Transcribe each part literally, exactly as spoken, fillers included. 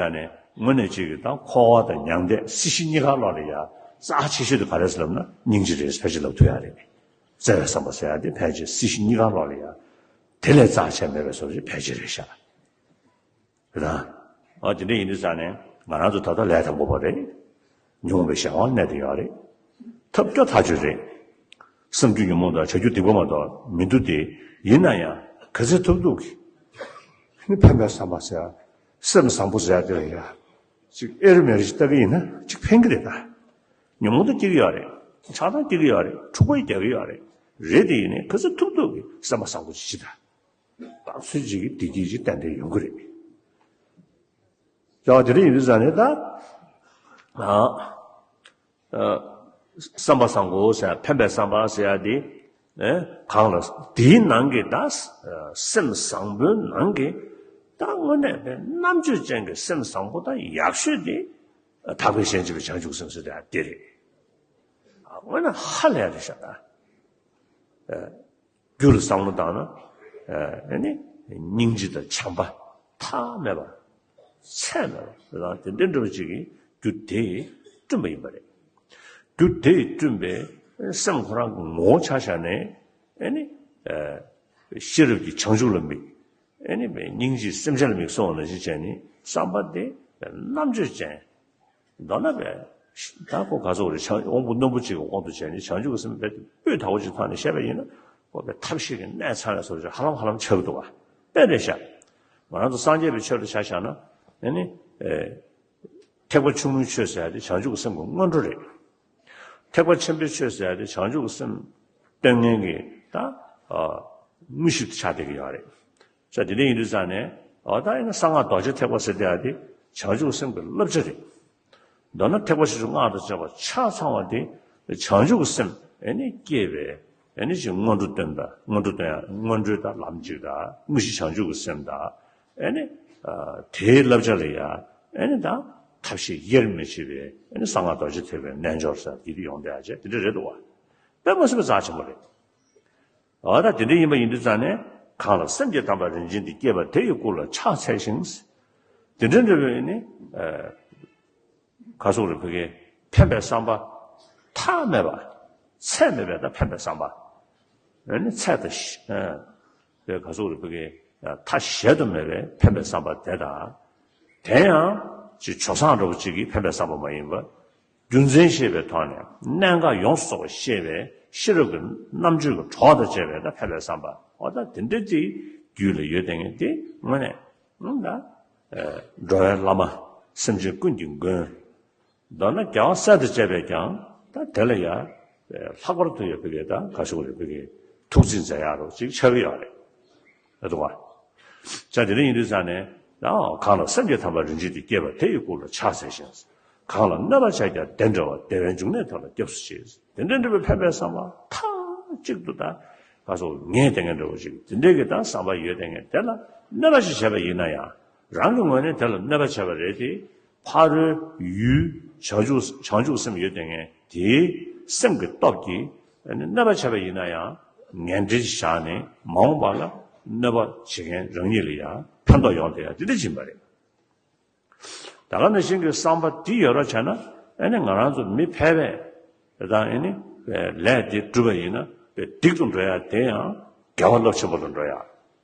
ད་ནས་དངོས་གནས་གཅིག་གི་ད་འཁོར་བ་དང་མྱང་འདས་སྲིད་ཞི་གཉིས་ཀ་ལོག་ལ་ཡ་རྩ་ཆེ་ཤོས་དེ་ག་རེ་ཟེར་ལབ་ན་སྙིང་རྗེ་རེད། ཕལ་ཆེར་ལབ་ཐུབ་ཡ་རེད། བརྩེ་བའི་བསམ་པ་ཟེར་ཡ་དེ་ཕལ་ཆེར་སྲིད་ཞི་གཉིས་ཀ་ལོག་ལ་ཡ་དེ་ལས་རྩ་ཆེ་མེད་པའི་བཟོ་ཞིག་ཕལ་ཆེར་རེད་ཤག་རེད་དང་། ཨ་དེ་འདྲ་ཡིན་དུས་ཙང་ནས་ང་རང་ཚོ་ད་ལྟ་ལས་དང་པོ་པ་རེད། ཉོན་མོངས་པའི་གཞན་དབང་གནས་དེ་ཡོད་རེད། ཐབས་སྐྱོ་ཐག་ཆོད་རེད། བསམ་རྒྱུ་ཉོན་མོངས་དང་བྱ་རྒྱུ་སྡིག་པ་མ་གཏོགས་མི་འདུག་སྟེ། ཡིན་ན་ཡང་ག་ཚོད་ཐུབ་ཐུབ་ཀྱིས་ནི་ཕན་པའི་བསམ་པ་ཟེར་ཡ། སེམས་བཟང་པོ་ཟེར་ཡ་དེ་ལ་ཡ། ཅིག་ཨེ་རུ་མེ་རུ་ཞིག་ལྟ་གི་ཡིན་ན་ཅིག་ཕན་གི་རེད་ད། ཉོན་མོངས་དང་སྐྱེ་གི་ཡོད་རེད། ཆགས་སྡང་སྐྱེ་གི་ཡོད་རེད། འཁྲུག་པ་རྒྱག་གི་ཡོད་རེད། རེད་དེ་ཡིན་ནའི་ག་ཚོད་ཐུབ་ཐུབ་ཀྱིས་སེམས་པ་བཟང་པོ་ཅིག་བྱེད་ད། ད་ཚོད་ཅིག་གིས་བདེ་སྐྱིད་ཅིག་ཏན་ཏན་ཡོང་གི་རེད། ཡང་དེ་འདྲ་ཡིན་དུས་ཙང་ནས་ད། ཨ། ཨ། བསམ་པ་བཟང་པོ་ཟེར་ཕན་པའི་བསམ་པ་ཟེར་ཡ་དེ། ཨེ། གང་ལ་དེའི་ནང་གི་ད། སེམས་བཟང་པོའི་ནང་གི་ད་དངོས་གནས་པའི་རྣམ་དཔྱོད་ཅན་གྱི་སེམས་བཟང་པོ་ད་ཡག་ཤོས་དེ། ཐེག་པའི་གཞན་གཅེས་པའི་བྱང་ཆུབ་སེམས་ཟེར་ཡ་དེ་རེད། དངོས་གནས་ཧ་ལས་རེད་ཤག་ད། ཨེ། རྒྱུ་ལ་བསམ་བློ་བཏང་ན། ཨ་ནི་སྙིང་རྗེ་དང་བྱམས་པ་མཐའ་མེད་པ། ཚད་མེད་པ་དང་དེ་འདྲ་འདྲ་བ་ཅིག་གིས་རྒྱུ་དེ་ཡིས་བསྐྲུན་པ་ཡིན་པ་རེད། རྒྱུ་དེ་ཡིས་བསྐྲུན་པའི་སེམས་ཁོ་རང་གི་ངོ་བོ་ཆ་བཞག་ནས། ཨ་ནི་ཤེས་རབ་ཀྱི་བྱང་ཆུབ་ལ་དམིགས། ཨ་ནི་སྙིང་རྗེའི་སེམས་ཅན་ལ་དམིགས་སོང་བ་ནང་བཞིན་བྱས་ནས་བསམ་པ་དེ་རྣམ་དཔྱོད་ཅན། མདོར་ན་བས། ད་ཁོ་ག་ཚོད་རེད། བྱང་དབང་པོ་རྣོན་པོ་གཅིག་གི་དབང་དུ་བྱས་ནས་བྱང་ཆུབ་ཀྱི་སེམས་རྦད་དེ་སྤུས་དག་པོ་ཅིག་ཐོག་ནས་བཤད་པ་ཡིན་ན། ཁོ་བས་ཐབས་ཤེས་ཀྱི་གནས་ཚང་ལ་སོགས་ཀྱི་ཧ་ལམ་ཧ་ལམ་ཆགས་ཀྱི་འདུག་བ། དཔེ་རེད་ཤག་ང་རང་ཚོ་སངས་རྒྱས་པའི་ཆོས་ལ་ཆ་བཞག་ན། ཨ་ནི། ཨེ། ཐེག་པ་ཆུང་ངུའི་ཆོས་ཟེར་ཡ་དེ་བྱང་ཆུབ་ཀྱི་སེམས་ཀྱི་སྔོན་འགྲོ་རེད། ཐེག་པ་ཆེན་པོའི་ཆོས་ཟེར་ཡ་དེ་བྱང་ཆུབ་ཀྱི་སེམས་སྟོན་མཁན་གྱི་ད། ཨ། དངོས་གཞི་དེ་ཆགས་བསྡད་ཀྱི་ཡོད་རེད། ས་དེ་འདྲ་ཡིན་དུས་ཙང་ནས། འོ་ད་ཡིན་ན་གསང་སྔགས་རྡོ་རྗེ་ཐེག་པ་ཟེར་དེ་ཡ་དེ་བྱང་ཆུབ་སེམས་ཀྱི་བསླབ་བྱ་རེད། མདོར་ན་ཐེག་པ་ཆེ་ཆུང་སྔགས་དང་བཅས་པ་ཆ་ཚང་བ་དེ་བྱང་ཆུབ་ཀྱི་སེམས་ཨེ་ནི་སྐྱེས་པའི་ཨེ་ནི་ཅིག་སྔོན་འགྲོ་སྟོན་པ། སྔོན་འགྲོ་སྟོན་ཡ་སྔོན་འགྲོའི་ད་ལམ་གཅིག་དང་དངོས་གཞི་བྱང་ཆུབ་ཀྱི་སེམས་དང་། ཨེ་ནི་དེའི་བསླབ་བྱ་ལ་ཡ་ཨེ་ནི་ད་ཐབས་ཤེས་དབྱེར་མི་ཕྱེད་པའི་ཨེ་ནི་གསང་སྔགས་རྡོ་རྗེ་ཐེག་པའི་རྣལ་འབྱོར་ཟེར་དེ་དེ་ཡོང་བསྡད་ཡ་བྱས་དེ་འདྲ་རེད་འདུག་བ། དཔེ་མ་སྲིད་པའི་རྩ་ཆེན་པོ་རེད། འོ་ད་དེ་འདྲ་ཡིན་པ་ཡིན་དུས་ཙང་ནས་གང་ལ་སེམས་ཀྱི་དམ་པ་རིན་ཆེན་འདི་སྐྱེས་པ་དེ་ཡི་སྐུ་ལ་ཕྱག་འཚལ་ཞིང་། དེ་འདྲ་འདྲ་བའི་ནི། ཨ། ག་སོགས་རེ་ཕ་གི་ཕན་པའི་བསམ་པ་མཐའ་མེད་པ། ཚད་མེད་པའི་ད་ཕན་པའི་བསམ་པ། ཨ་ནི་ཚད་དང་ཤ། ཨ། དེ་ག་སོགས་རེ་ཕ་གི་མཐའ་གཞལ་དུ་མེད་པའི་ཕན་པའི་བསམ་པ་དེ་དང་། དེ་ཡང་ཅིག་བྱོལ་སོང་འདྲ་བོ་ཅིག་གི་ཕན་པའི་བསམ་པ་མ་ཡིན་པ། རྒྱུ་མཚན་ཤེས་པའི་ཐོག་ནས་གནད་འགག་ཡོངས་སུ་རྫོགས་པ་ཤེས་པའི་ཤེས་རབ་ཀྱི་རྣམ་དཔྱོད་ཀྱི་གྲོགས་དང་བཅས་པའི་ད་ཕན་པའི་བསམ་པ། འོ་ད་དེ་འདྲ་དེ་རྒྱུད་ལ་ཡོད་དེ་ངས་དེ་དངོས་གནས་ད་འགྲོ་བའི་བླ་མ་སེམས་ཅན་ཀུན་གྱི་མགོན། མདོར་ན་རྒྱལ་བ་སྲས་དང་བཅས་པས་ཀྱང་ད་དེ་ལ་ཡ་ལྷག་པར་དུ་ཡོད་པའི་ད་ག་ཤོག་རེད་པའི་ཐུགས་རྩིས་མཛད་ཡག་རོགས་ཅིག་ཆགས་ཀྱི་ཡོད་རེད། ཨེ་འདུག་བ། ཅག་དེ་འདྲ་ཡིན་དུས་ཙང་ནས། ཡང་གང་ལ་སེམས་ཀྱི་དམ་པ་རིན་ཆེན་འདི་སྐྱེས་པ་དེ་ཡི་སྐུ་ལ་ཕྱག་འཚལ་ཞིང་། གང་ལ་གནོད་པ་བྱས་ཀྱང་བདེ་འགྲོ་བ་བདེ་བའི་འབྱུང་གནས་དེ་ལ་སྐྱབས་སུ་མཆི། དེ་འདྲ་འདྲ་བའི་ཕན་པའི་བསམ་པ་མཐའ་གཅིག་ཏུ་ད་ག་སོགས་ངས་དེ་ངས་འདྲ་བོ་ཞིག་དེ་འདྲའི་གི་ད་བསམ་པ་ཡོད་དེ་ངས་དེ་ལ་གནོད་པ་ཞིག་བྱས་པ་ཡིན་ན་ཡང་རང་གི་ངོས་ནས་དེ་ལ་གནོད་པ་བྱས་པ་རེད་དེ། ཕ་རོལ་ཡུལ་བྱང་ཆུབ་བྱང་ཆུབ་སེམས་ཡོད་དེ་ངས་དེའི་སེམས་ཀྱི་སྟོབས་ཀྱིས་གནོད་པ་བྱས་པ་ཡིན་ན་ཡང་ངན་འབྲེལ་བཞག་ནས་མ་འོངས་པ་ལ་གནོད་པ་བྱེད་མཁན་རང་ཉིད་ལ་ཡང་ཕན་ཐོགས་ཡོང་དེ་ཡང་དེ་འདྲ་ཕྱིན་པ་རེད། ད་ག་ནང་བཞིན་གྱི་བསམ་པ་འདི་ཡོད་རོགས་བྱས་ན་ཨ་ནི་ང་རང་ཚོ་མི་ཕལ་པས་དང་ཨ་ནི་ལས་འདི་བསྒྲུབས་པ་ཡིན་ན་སྡིག་ཏུ་འགྲོ་ཡ་དེ་ཡང་དགེ་བ་རླབས་ཆེན་པོ་ལ་འགྲོ་ཡ།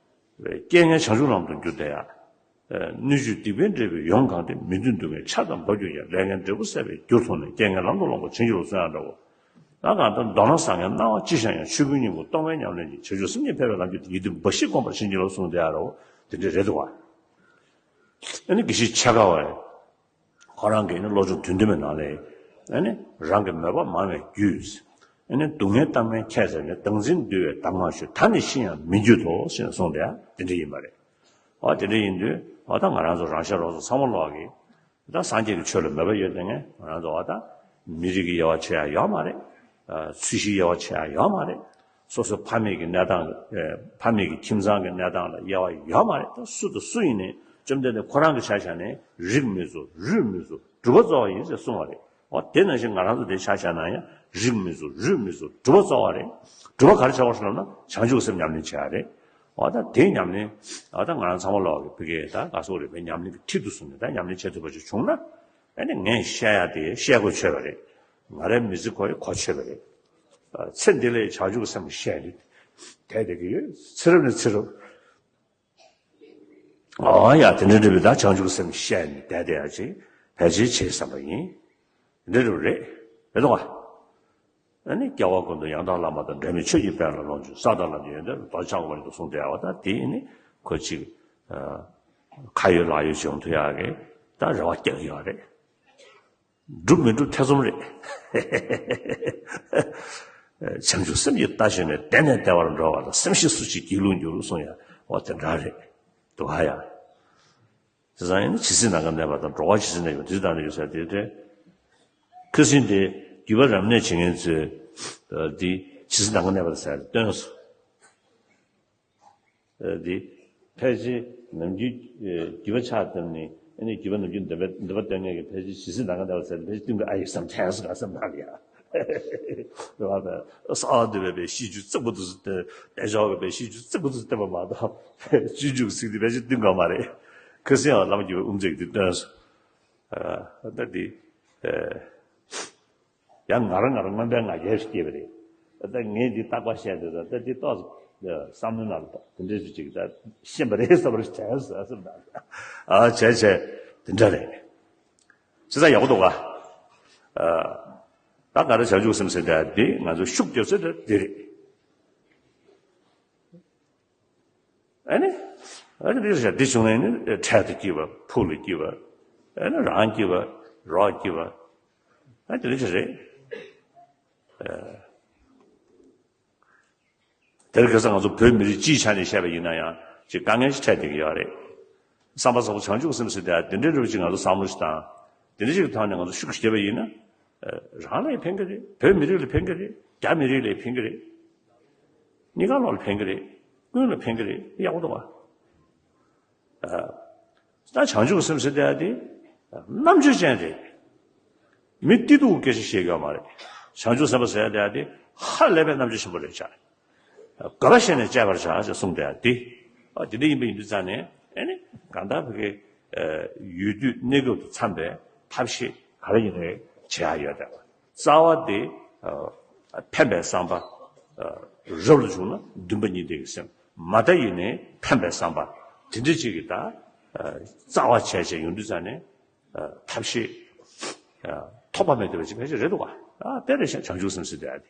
རྐྱེན་ངན་བྱང་ཆུབ་ལམ་དུ་འགྱུར་བསྡད་ཡ། སྣོད་བཅུད་སྡིག་པའི་འབྲས་བུས་ཡོངས་གང་སྟེ། མི་མཐུན་སྡུག་བསྔལ་ཆར་དང་འབབ་རྒྱུ་ཡང་། ལས་ངན་འབྲས་བུ་ཟད་པའི་རྒྱུར་མཐོང་ནས། རྐྱེན་ངན་ལམ་དུ་སློང་བར་བྱིན་གྱིས་རློབས་གསུང་ཡག་འདྲ་བོ། ད་གང་ལྟར་མདོར་ན་བཟང་ངན་སྣང་བ་ཅི་ཤར་ཡང་། ཆོས་ཀུན་སྙིང་པོ་རྟོགས་པའི་ཉམས་ལེན་གྱིས། བྱང་ཆུབ་སེམས་ཉིད་འཕེལ་བའི་ལམ་གྱི་དེ་ཡིན་ཏེ། འབའ་ཞིག་བསྒོམ་པར་བྱིན་གྱིས་རློབས་གསུངས་བསྡད་ཡ་རོ། དེ་འདྲ་རེད་འདུག་བ། ཨ་ནི་དགེ་བཤེས་ཆེ་ཁ་བ་ཁོ་རང་གིས་ནི་བློ་སྦྱོང་དོན་བདུན་པའི་ནང་ལས། ཨ་ནི་རང་གི་མོས་པ་མང་བའི་རྒྱུས། ཨ་ནི་སྡུག་བསྔལ་གཏམ་ངན་ཁྱད་བསད་ནས། བདག་འཛིན་འདུལ་བའི་གདམས་ངག་ཞུས། ད་ནི་ཤི་ཡང་མི་འགྱུར་ཏོ་ཞེས་གསུངས་ཏེ་དེ་འདྲ་ཡིན་པ་རེད། འོ་དེ་འདྲ་ཡིན་དུས་འོ་ད་ང་རང་ཚོ་རང་ཤག་རོགས་ཚོ་ཚང་མ་ལོག་གིས་ད་སངས་རྒྱས་ཀྱི་ཆོས་ལ་མོས་པ་ཡོད་དེ་ངས་ང་རང་ཚོ་འོ་ད་མི་རིགས་ཀྱི་དབྱེ་བ་ཕྱེ་ཡ་ཡོད་མ་རེད། ཚུལ་གཞིའི་དབྱེ་བ་ཕྱེ་ཡ་ཡོད་མ་རེད། སོ་སོའི་ཕ་མེས་ཀྱི་གནས་སྟངས། ཨེ། ཕ་མེས་ཀྱི་ཁྱིམ་ཚང་གི་གནས་སྟངས་ལ་དབྱེ་བ་ཡོད་མ་རེད། ད་སུ་དང་སུ་ཡིན་ནའི་བཅོམ་ལྡན་འདས་ཁོ་རང་གི་ཆ་བཞག་ནས་རིགས་མི་གཟུགས་རུས་མི་གཟུགས་སྒྲུབ་པ་རྩ་བ་ཡིན་ཟེར་གསུངས་པ་རེད། འོ་དེ་ནང་བཞིན་ང་རང་ཚོ་དེ་ཆ་བཞག་ན་ཡང་རིགས་མི་གཟུགས་རུས་མི་གཟུགས་སྒྲུབ་པ་རྩ་བ་རེད། སྒྲུབ་པ་ག་རེ་བྱ་བ་ཞིག་ལབ་ན་བྱང་ཆུབ་སེམས་ཉམས་ལེན་བྱེད་ཡ་རེད། འོ་ད་དེ་ཉམས་ལེན། འོ་ད་ང་རང་ཚང་མ་ལོག་གི་ཕ་གིའི་ད་ག་སོག་རེད་པའི་ཉམས་ལེན་གྱི་ཁྲིད་དུ་བཟུང་ནས་ད་ཉམས་ལེན་བྱེད་ཐུབ་པ་ཞིག་བྱུང་ན། ཨ་ནི་ངས་བཤད་ཡ་དེ་བཤད་གོ་ཆོད་པ་རེད། ང་རའི་མི་ཚེ་ཁོ་ཡི་གོ་ཆོད་པ་རེད། ཚེ་འདི་ལ་བྱང་ཆུབ་སེམས་བཤད་ནི་བསྡད་བསྡད་ཀྱི་ཡོད། ཚེ་རབས་ནས་ཚེ་རབས། ཨོ་ཡ། དེ་འདྲ་འདྲ་བའི་ད་བྱང་ཆུབ་སེམས་བཤད་ནས་བསྡད་བསྡད་ཡ་ཅིག་ཕལ་ཆེར་བྱེད་བསམ་པ་ཡིན། དེ་འདྲ་འདྲ་བ་རེད། རེད་དོ། ཨ་ནི་སྐྱེ་བ་ཀུན་ཏུ་ཡང་དག་བླ་མ་དང་། འབྲལ་མེད་ཆོས་ཀྱི་དཔལ་ལ་ལོངས་སྤྱོད། ས་དང་ལམ་གྱི་ཡོན་ཏན་རྡོ་རྗེ་འཆང་དགོས་པ་ཉིད་དུ་གསུངས་བསྡད་ཡ་བ། ད་དེ་ནི་ཁོ་ཅིག་ཨ་ཁ་ཡོད་ལག་ཡོད་བྱུང་ཐུབ་ཡ་གི་ད་རེ་བ་རྒྱག་གི་ཡོད་རེད། འགྲུབ་མི་འགྲུབ་ཐེ་ཚོམ་རེད། བྱང་ཆུབ་སེམས་ཀྱིས་བལྟ་ཞེན་ནས། བདེ་ནས་བདེ་བར་འགྲོ་བ་དང་། སེམས་ཤེས་སུ་ཅིག་སྒྱིད་ལུག་འགྱུར་གསུངས་ཡ། འོ་དེ་འདྲ་རེད་འདུག་ཨ་ཡ། དེ་ཙང་ཡིན་ན་ཇི་སྲིད་ནམ་མཁའ་གནས་པ་དང་། འགྲོ་བ་ཇི་སྲིད་ནས་ཡོང་། དེ་ཙང་ནས་ཡོང་ཟེར་དེ་རེད། ཁ་སང་དེ་བརྒྱུད་པ་རབ་གནས་བྱེད་མཁན་ཚོས་འདི་ཇི་སྲིད་ནམ་མཁའ་གནས་པ་དང་ཟེར་སྟོན་སོང་། འདི་ཕལ་ཆེར་ནམ་རྒྱུན་བརྒྱུད་པ་ཕྱག་བཏབ་ནས། ཨ་ནི་བརྒྱུད་པ་ནམ་རྒྱུན་འདོན་པ་འདོན་པ་སྟོན་མཁན་གྱི་ཕལ་ཆེར་ཇི་སྲིད་ནམ་མཁའ་གནས་པ་ཟེར་ཏེ་ཕལ་ཆེར་སྟོན་གྱི་ཨ་ཡེ་བསམ་དྲན་སོང་། ག་བསམ་ཐག་ལ་ཡ། རེད་བ། ས་འོག་འདི་བས་པའི་ཤིས་བརྗོད་རྩེག་པོ་དུ་སྟོན། དེ་ཕྱོགས་ཀྱི་པའི་ཤིས་བརྗོད་རྩེག་པོ་དུ་སྟོན་པ་མ་གཏོགས། སྤྱོད་འཇུག་ཚིག་འདི་ཕལ་ཆེར་སྟོན་གྱི་མ་རེད། ཁ་སང་ཡང་བླ་མ་བརྒྱུད་པའི་དབུ་མཛད་ཀྱིས་འདི་སྟོན་སོང་། ཨ་ད་འདི་ཨ། ཡང་ང་རང་ང་རང་རྔོན་པའི་ང་རྒྱལ་ཞིག་སྐྱེས་པ་རེད། ད་ངས་འདི་རྟག་པར་བཤད་འདོད་ད་ད་འདི་ཏོག་ཙམ་བསམ་བློའི་ནང་ལ་ཏོག་དེ་འདྲས་ཞིག་ཅིག་ད་ཤེས་པ་རེད་བསམ་པ་ཞིག་དྲན་སོང་། བསམ་ད་ཨ་བྱས་བྱས་དེ་འདྲ་རེད། ཅི་ཙམ་ཡག་པོ་འདུག་ག་ཨ། ད་ང་རང་བྱང་ཆུབ་སེམས་ཟེར་ད་འདི་ང་ཚོ་ཤུགས་རྒྱབ་ས་ད་འདི་རེད། ཨ་ནི། ཨ་ནི་འདི་བྱ་འདི་བྱུང་ནས་ནི་འཕྲལ་དུ་སྐྱིད་པ། ཕུགས་ལ་སྐྱིད་པ། ཨ་ནི་རང་སྐྱིད་པ། རོགས་སྐྱིད་པ། ཨ་དེ་འདྲ་ཅིག་རེད། ཨ། དེར་ཁ་སང་ང་ཚོ་བོད་མི་རིགས་སྤྱིའི་ཆ་ནས་བཤད་པ་ཡིན་ན་ཡང་ཅིག་དཀའ་ངལ་ཞིག་འཕྲད་བསྡད་ཀྱི་ཡོད་རེད། བསམ་པ་བཟང་པོ་བྱང་ཆུབ་སེམས་ཟེར་དེ་དེ་འདྲའི་རུ་ཅིག་ང་ཚོ་བསམ་བློ་ཞིག་བཏང་། དེ་འདྲ་ཞིག་གི་ཐོག་ནས་ང་ཚོ་ཤུགས་ཞིག་བརྒྱབ་པ་ཡིན་ན། རང་ལ་ཡང་ཕན་གྱི་རེད། བོད་མི་རིགས་ལ་ཕན་གྱི་རེད། རྒྱ་མི་རིགས་ལ་ཕན་གྱི་རེད། གཉིས་ཀ་ལོག་ལ་ཕན་གྱི་རེད། ཀུན་ལ་ཕན་གྱི་རེད། ཡག་པོ་འདུག་བ། ད་བྱང་ཆུབ་སེམས་ཟེར་དེ་ཡ་དེ་རྣམ་དཔྱོད་ཅན་རེད། མི་བདེ་སྡུག་སྐད་ཆ་བཤད་ཡོད་མ་རེད། བྱང་ཆུབ་སེམས་དཔའ་ཟེར་དེ་ཡ་དེ་ཧ་ལས་པའི་རྣམ་དཔྱོད་ཆེན་པོ་རེད་ཤག་དགོས་པ་བཤད་ནས་སྤྱད་པར་བྱ་ཞེས་གསུངས་དེ་ཡ་དེ། ཨ་དེ་འདྲ་ཡིན་པ་ཡིན་དུས་ཙང་ནས་ཨ་ནི་གང་ལྟར་བོད་ཀྱི་ཡུལ་དུས་གནས་སྐབས་དང་འཚམས་པའི་ཐབས་ཤེས་ག་རེ་ཡིན་རེད་བྱེད་ཡ་ཡོད་དེ། རྩ་བ་དེ་ཕན་པའི་བསམ་པ་རབ་ཏུ་བྱུང་ན་འདུན་པ་གཉིས་ལྡན་གྱི་སེམས། མ་མཐའ་ཡིན་ནའི་ཕན་པའི་བསམ་པ་དེ་འདྲ་ཅིག་གི་ད་རྩ་བ་བྱས་བྱས་ཡོང་དུས་ཙང་ནས་ཐབས་ཤེས་ཐོགས་པ་མེད་བསྡད་པ་ཅིག་ཕལ་ཆེར་རེད་འདུག་བ། དཔེ་རེད་ཤག་བྱང་ཆུབ་སེམས་ཟེར་དེ་ཨ་དེ།